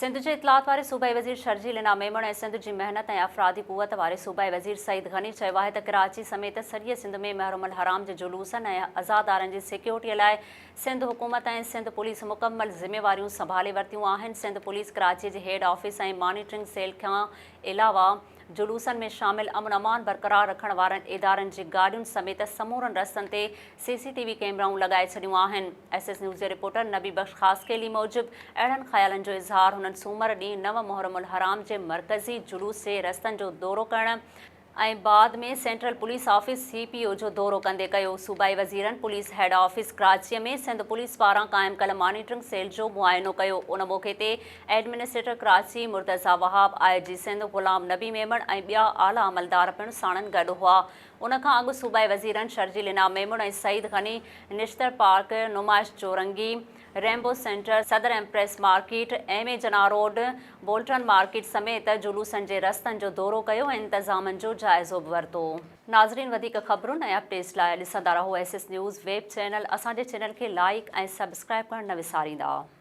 سنڌ جي اطلاعات واري صوبائي وزير شرجيل انعام ميمڻ ۽ سنڌ جي محنت ۽ افرادي قوت واري صوبائي وزير سعيد غني چيو آهي ته ڪراچي سميت سڄيء سنڌ ۾ محرم الحرام جي جلوسن ۽ عزادارن جي سيڪيورٽي لاء سنڌ حڪومت ۽ سنڌ پوليس مڪمل ذميواريون سنڀالي ورتيون آهن، سنڌ پوليس ڪراچي جي هيڊ آفيس ۽ مانيٽرنگ سيل کان علاوه جلوسن ۾ شامل امن امان برقرار رکڻ وارن ادارن جي گاڏين سميت سمورن رستن تي سي سي ٽي وي ڪئميرائون لڳائي ڇڏيون آهن. ايس ايس نيوز جي رپورٽر نبي بخش خاصخيلي موجب اهڙن خيالن جو اظهار هنن سومر ڏينهن نو محرم الحرام جي مرڪزي جلوس جي رستن جو دورو ڪرڻ ۽ بعد ۾ central police office, C P O, جو دورو ڪندي ڪيو. صوبائي وزيرن پوليس هيڊ آفيس ڪراچيء ۾ سنڌ پوليس پاران قائم ڪيل مانيٽرنگ سيل جو معائنو ڪيو. ان موقعي تي administrator Karachi Murtaza Wahab, I G Sindh Ghulam Nabi Memon ۽ ٻيا اعليٰ عملدار پڻ ساڻن گڏ هئا. ان کان اڳ صوبائي وزيرن Sharjeel Inam Memon ۽ Saeed Ghani Nishtar park, Numaish Chowrangi, rainbow centre, Saddar empress market, M A Jinnah road, Bolton market سميت جلوسن جي رستن جو دورو ڪيو ۽ انتظامن جو جائزو به ورتو. ناظرين وڌيڪ خبرن ۽ اپڊيٽس لاء ڏسندا رهو S S news web channel اسان جي چينل کي لائيڪ ۽ سبسڪرائيب ڪرڻ نه وساريندا.